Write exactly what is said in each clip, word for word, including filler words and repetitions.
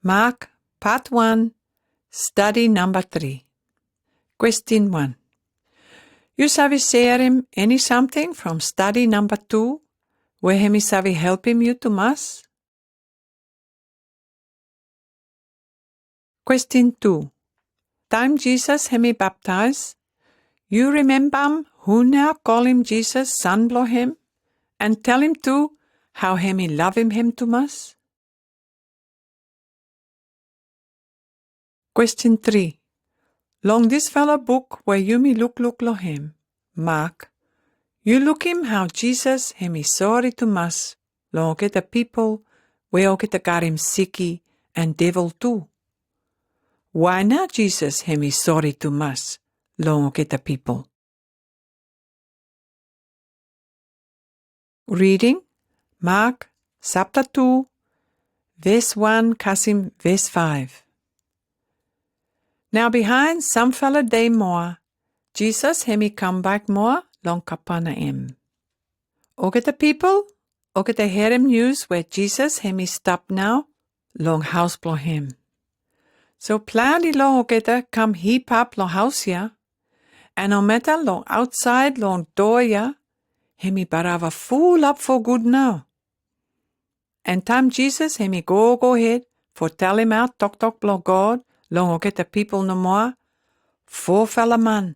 Mak, Part one, Study Number Three. Question one. Yu save serem eni samting from study number two, we hemi save helpem yu tumas? Question two. Taim Jesus hemi baptaes, yu remembam hu nao kolem Jesus san blong hem, and telem tu hao hemi lavem hem tumas? Question three. Long disfala buk we yumi lukluk long hem, Mak, yu lukim hao Jesus hemi sore tumas long olgeta pipol we olgeta garim siki and devil tu. Why nao Jesus hemi sore tumas long olgeta pipol? Reading, Mak, sapta tu, ves one kasem ves five. Nao bihaen samfala dei moa, Jesus hemi kambak moa long Kapernaum. Olgeta pipol, olgeta herem nius we Jesus hemi stap nao long haos blong hem. So plante long olgeta kam hipap long haos ya, and no mata long aotsaed long doa ya, hemi barava fulap fo gud nao. And taim Jesus hemi gogo hed fo talemaot toktok blong God long olgeta pipol nomoa, fofala man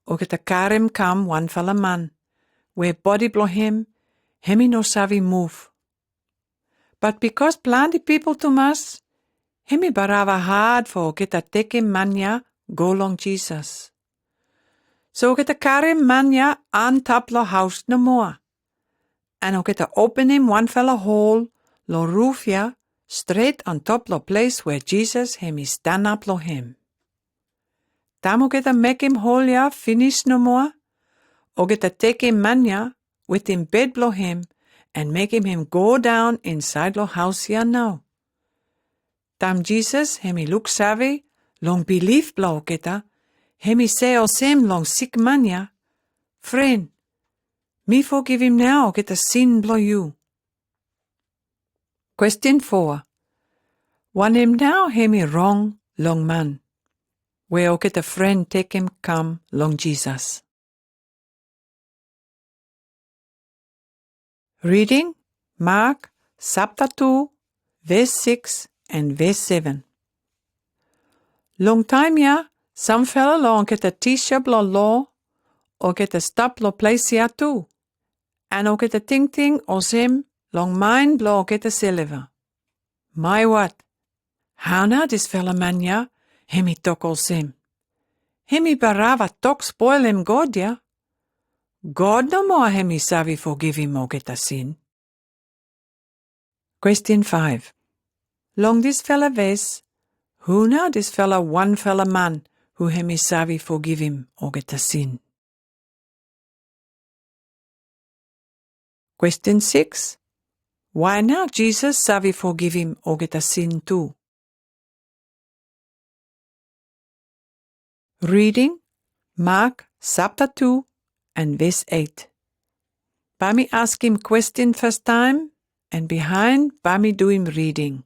olgeta karem kam wanfala man we bodi blong hem hemi no save muv. But bikos plante pipol tumas, hemi barava had fo olgeta tekem man ya go long Jesus. So olgeta karem man ya antap long haos nomoa, and olgeta openem wanfala hol long ruf ya stret antap long ples we Jesus hemi stanap long hem. Taim olgeta mekem hol ya finis nomoa, olgeta tekem man ya wetem bed blong hem and mekem hem godaon insaed long haos ya nao. Taim Jesus hemi luksave long bilif blong olgeta, hemi se olsem long sik man ya, Fren, mi fogivim nao olgeta sin blong yu. Question four. Wanem nao hemi rong long man we olgeta fren tekem kam long Jesus? Reading, Mak, sapta tu, ves six and ves seven. Long taim ya, samfala long olgeta tisa blong loa, olgeta stap long ples ya tu, and olgeta tingting olsem long maen blong olgeta selva, Mai wat, hao nao disfala man ya hemi tok olsem? Hemi barava tok spoelem God ya. God nomoa hemi save fogivim olgeta sin. Question five. Long disfala ves, hu nao disfala wanfala man hu hemi save fogivim olgeta sin? Question six. Why nao Jesus save fogivim olgeta sin tu? Reading, Mak sapta tu and ves eight. Bae mi askem question fastaem, and bihaen bae mi duim reading.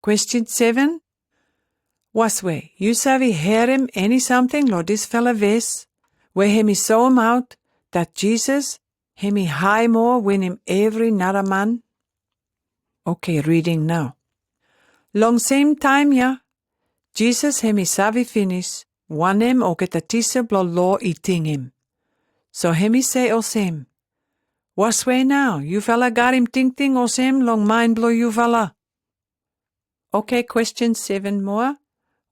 Question seven. Waswe, yu save herem eni samting long disfala ves we hemi soemaot dat Jesus hemi hae moa winim evri nara man? Okay, reading nao. Long sem taem ya, Jesus hemi save finis wanem olgeta tisa blong loa i ting hem. So hemi se olsem, waswe nao, yufala garim tingting olsem long maen blong yufala. Okay, question seven moa.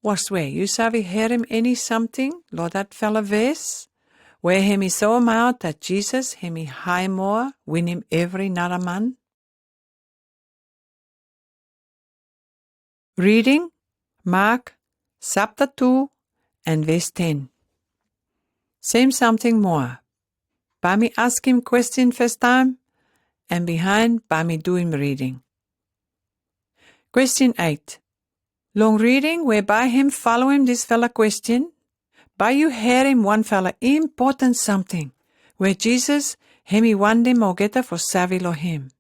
Waswe, yu save herem eni samting long datfala ves we hemi soemaot dat Jesus hemi hae moa winim evri nara man? Reading, Mak sapta tu and ves ten. Sem samting moa. Bae mi askem question fastaem, and bihaen bae mi duim reading. Question eight. Long reading we bae hem folem disfala question, bae yu herem wanfala impoten samting we Jesus hemi wantem olgeta fo save long hem.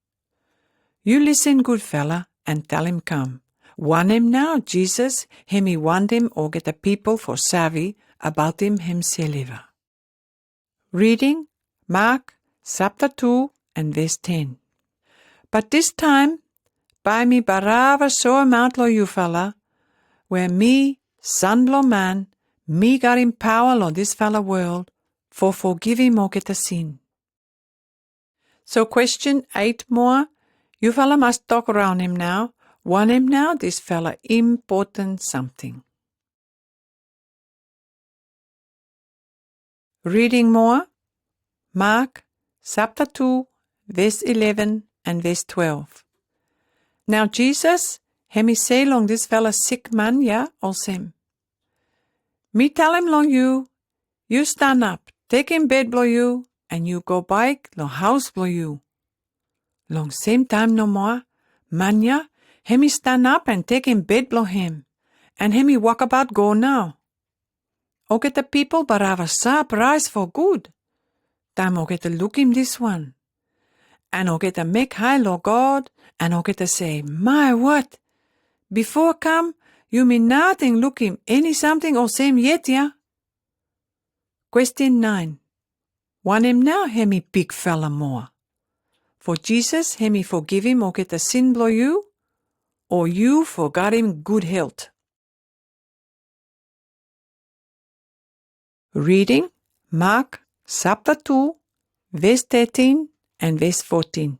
Yu listen gud fala and talem kam. Wanem nao Jesus hemi wantem olgeta pipol fo savi abautem hemself? Reading Mark sapta tu and ves ten. But dis taem bae mi barava soemaot lo yufala, wea mi, San blo Man, mi garim paoa lo disfala world fo fogivim olgeta sin. So question eit moa, yufala mas tok raon em nao, wanem nao disfala impoten samting. Reading moa, Mark sapta tu, ves eleven and ves twelve. Nao Jesus hemi sei long disfala sik man ya olsem: Mi talem long yu, yu stanap, tekem bed blo yu, and yu go baek lo haos blo yu. Long sem taem no moa, man ya hemi stanap and tekem bed blo hem, and hemi wakabaot go nao. Olgeta pipol barava sapraes fo gud taem olgeta lukim diswan. And olgeta mek hae lo God, and olgeta sei, Mae wat! Bifo kam yumi nating lukim eni samting olsem yet ya. Question nine. Wanem nao hemi bigfala moa? Fo Jesus hemi fogivim olgeta sin blo yu, o yu fo garim gud helt? Reading Mark sapta tu, ves tetin and ves fotin.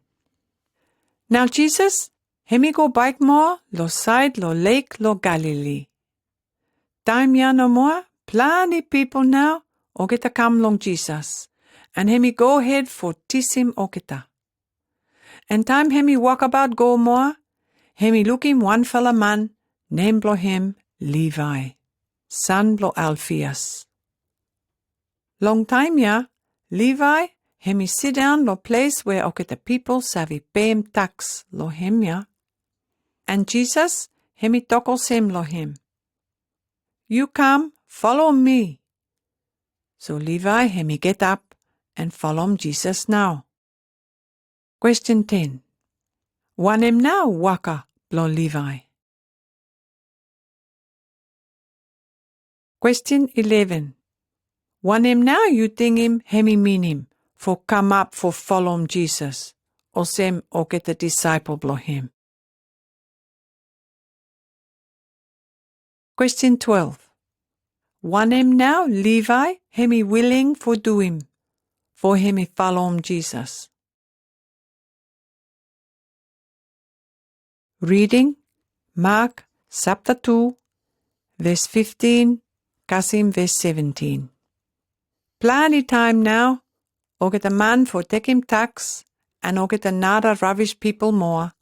Nao Jesus hemi go baek moa lo saed lo lek lo Galili. Taem ya no moa, plani pipol nao olgeta kam long Jesus, and hemi go hed fo tisim olgeta. And taem hemi wakabaot go moa, hemi lukim wanfala man, nem blo hem Levi, san blo Alfias. Long taem ya, Levi hemi sidaon lo ples wea olgeta pipol savi pem taks lo hem ya. And Jesus hemi tok olsem lo hem: Yu kam folom mi. So Levi hemi getap and folom Jesus nao. Question ten. Wanem nao waka blo Levi? Question eleven. Wanem nao yu ting hemi minim fo kamap fo folom Jesus olsem olgeta disaepol blo hem? Question twelve. Wanem nao Levi hemi wiling fo duim fo hemi folom Jesus? Reading Mark sapta tu, ves fiftin kasim ves seventin. Plani taem nao olgeta man fo tekem taks and olgeta nara ravish pipol moa,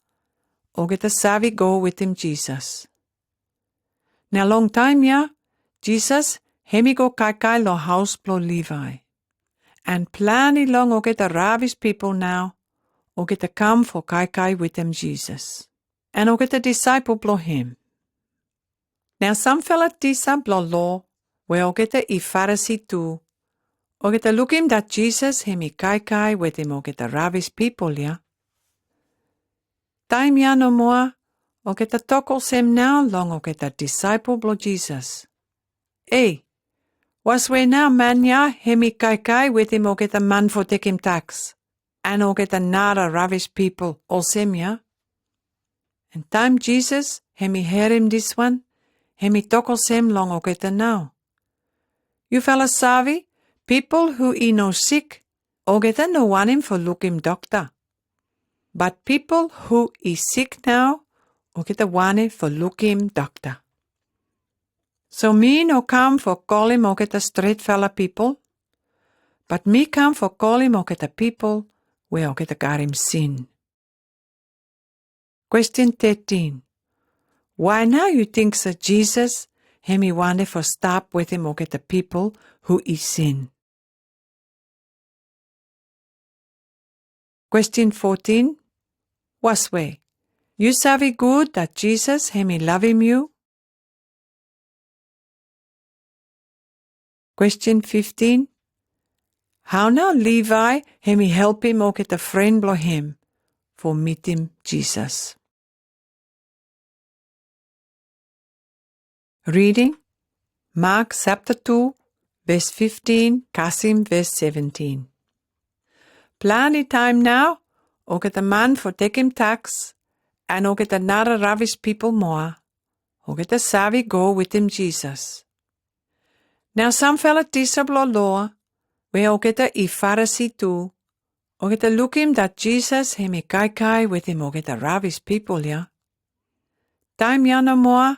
olgeta savi go wetem Jesus. Nao long taem ya, Jesus hemi go kaikae lo haos blo Levi. And plani long olgeta ravish pipol nao, olgeta kam fo kaikae wetem Jesus, and olgeta disaepol blo hem. Nao samfala tisa blo loa, wea olgeta i Farisi tu, olgeta lukim dat Jesus hemi kaikae wetem olgeta ravish pipol ya. Taem ya no moa, olgeta tok olsem nao long olgeta disaepol blo Jesus: Ei, waswe nao man ya hemi kaikae wetem olgeta man fo tekem taks and olgeta nara ravish pipol olsem ya. And taem Jesus hemi herem diswan, hemi tok olsem long olgeta nao: Yufala savi, pipol hu i no sik, olgeta no wantem fo lukim dokta. But pipol hu i sik nao, olgeta wantem fo lukim dokta. So mi no kam fo kolem olgeta stretfala pipol, but mi kam fo kolem olgeta pipol wea olgeta garim sin. Question thirteen. Wae nao yu ting se Jesus hemi wantem fo stap wetem olgeta pipol hu i sin? Question fourteen. Waswe, yu savi gud dat Jesus hemi lavem yu? Question fifteen. Hao nao Levi hemi helpem olgeta fren blo hem fo mitim Jesus? Reading, Mak sapta tu, ves fiftin kasem ves seventin. Plante taem nao, olgeta man fo tekem taks, an olgeta nara rabis pipol moa, olgeta save go wetem Jesus. Nao samfala tisa blong loa, we olgeta i Farisi tu, olgeta lukim dat Jesus hemi kaikai wetem olgeta rabis pipol ya. Taem ya no moa,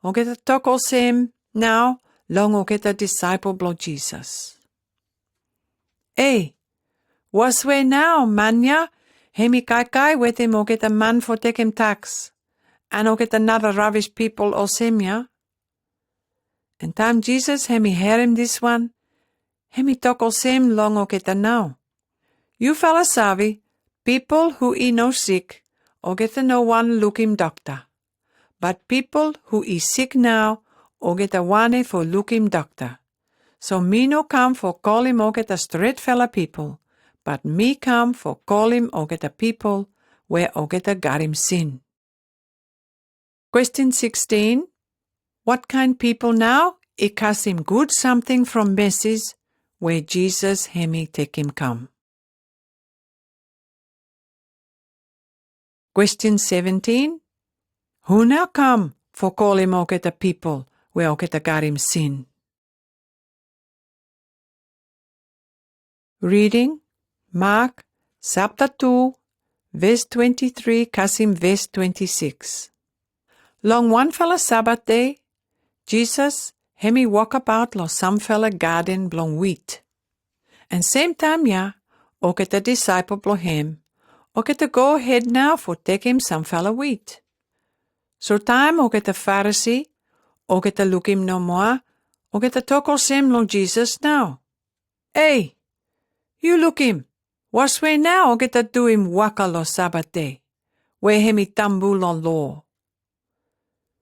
olgeta tok olsem nao long olgeta disaepol blong Jesus: Ei, was we nao man ya hemi kaikai wetem olgeta man fo tekem taks, an olgeta nara rabis pipol olsem ya. An taem Jesus hemi harem diswan, hemi tok olsem long olgeta nao: Yufala save, pipol hu i no sik, olgeta no wan lukim dokta. But pipol hu i sik nao, olgeta wane fo lukim dokta. So mi no kam fo kolem olgeta stretfala pipol, but mi kam fo kolem olgeta pipol we olgeta garim sin. Question sixteen. What kind pipol nao i kasem gud samting from mesij we Jesus hemi tekem kam? Question seventin. Hu nao kam fo kolem olgeta pipol we olgeta garim sin? Reading, Mak sapta tu, ves twenti tri kasem ves twenti siks. Long wanfala Sabat dei, Jesus hemi wokabaot long samfala gaden blong wit. An semtaem ya, olgeta disaepol blong hem, olgeta gohed nao fo tekem samfala wit. So taem olgeta Farisi, olgeta lukim no moa, olgeta tok olsem long Jesus nao: Ei, yu lukim, was we nao olgeta duim waka long Sabat dei, we hemi tambu long loa.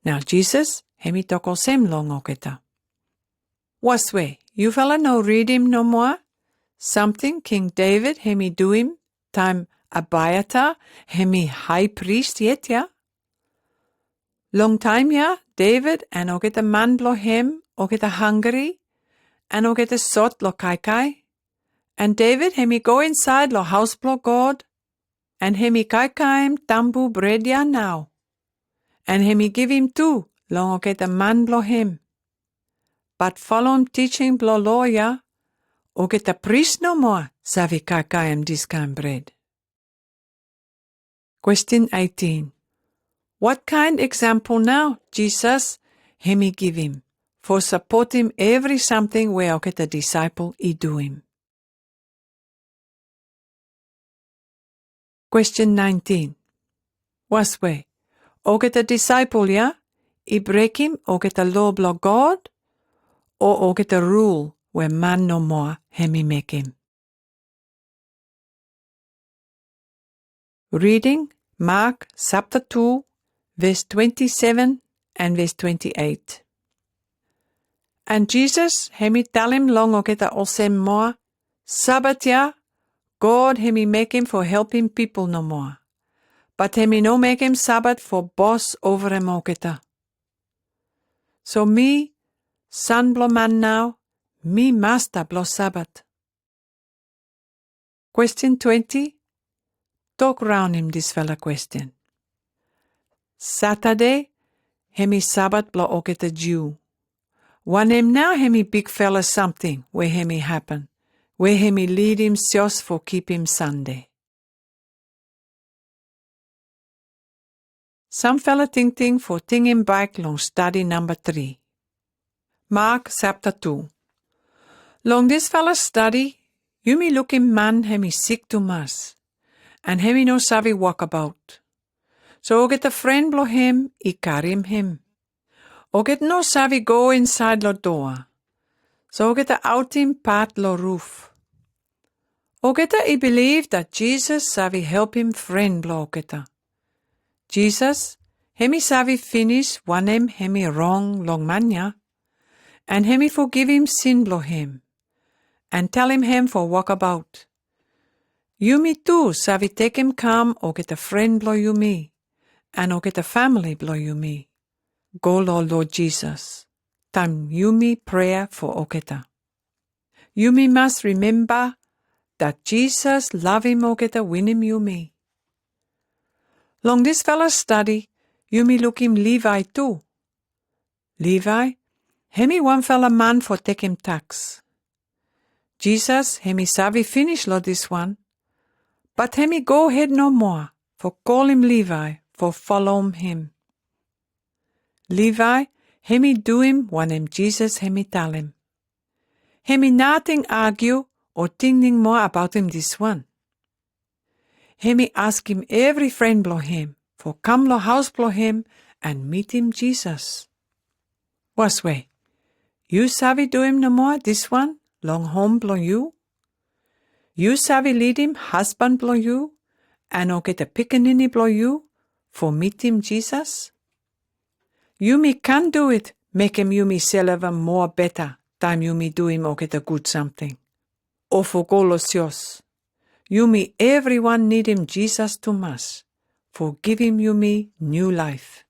Nao Jesus hemi tok olsem long olgeta: Was we, yufala no ridim no moa samting King David hemi duim taem Abiatar hemi hae pris yet ya? Long taem ya, David an olgeta man blong hem, olgeta hangri, an olgeta sot long kaikai. An David hemi go insaed long haos blong God, an hemi kaikaem tambu bred ya nao, an hemi givim tu long olgeta man blong hem. But folom teaching blong loa ya, olgeta pris no moa save kaikaem dis kaen bred. Question eighteen. What kind example nao Jesus hemi givim fo sapotem evri samting we olgeta disaepol i duim? Question nineteen. Was we, olgeta disaepol ya i brekem olgeta loa blong God, o olgeta rul we man no moa hemi mekem? Reading, Mak sapta tu, ves twenti seven an ves twenti eit. An Jesus hemi talem long olgeta olsem moa: Sabat ya, God hemi mekem fo helpem pipol no moa, but hemi no mekem Sabat fo bos overem olgeta. So mi, San blong Man nao, mi Masta blong Sabat. Question twenti. Tok raonem disfala question. Satade hemi Sabat blong olgeta Jew. Wanem nao hemi bigfala samting we hemi hapen, we hemi lidim sios fo kipim Sande? Samfala tingting fo tingim baek long stadi namba tri. Mak sapta tu. Long disfala stadi, yumi lukim man hemi sik tumas, an hemi no save wokabaot. So olgeta fren blong hem i karim hem. Olgeta no save go insaed long doa, so olgeta aotem pat long ruf. Olgeta i biliv dat Jesus save helpem fren blong olgeta. Jesus hemi save finis wanem hemi rong long man ya, an hemi fogivim sin blong hem, an talem hem fo wokabaot. Yumi tu save tekem kam olgeta fren blong yumi, an olgeta famili blong yumi. Go lo Lord Jesus taem yumi prea fo oketa. Yumi mas rimemba dat Jesus lavim oketa winim yumi. Long disfala stadi yumi lukim Levi tu. Levi hemi wan fala man fo tekem taks. Jesus hemi savi finis lo diswan, bat hemi go hed no moa fo kolim Levi fo folom him. Levi hemi duim wanem Jesus hemi talem. Hemi nating agyu o tingting moa abautim diswan. Hemi askim evri fren blo him fo kam lo haus blo him an mitim Jesus. Waswe, yu savi duim no moa diswan long hom blo yu? Yu savi lidim hasban blo yu an oketa pikinini blo yu fo mitim Jesus? Yumi kan duit mekem yumiselef moa beta taem yumi duim oketa gud samting. O fo go lo sios, yumi evriwan nidim Jesus tumas fo givim yumi niu laef.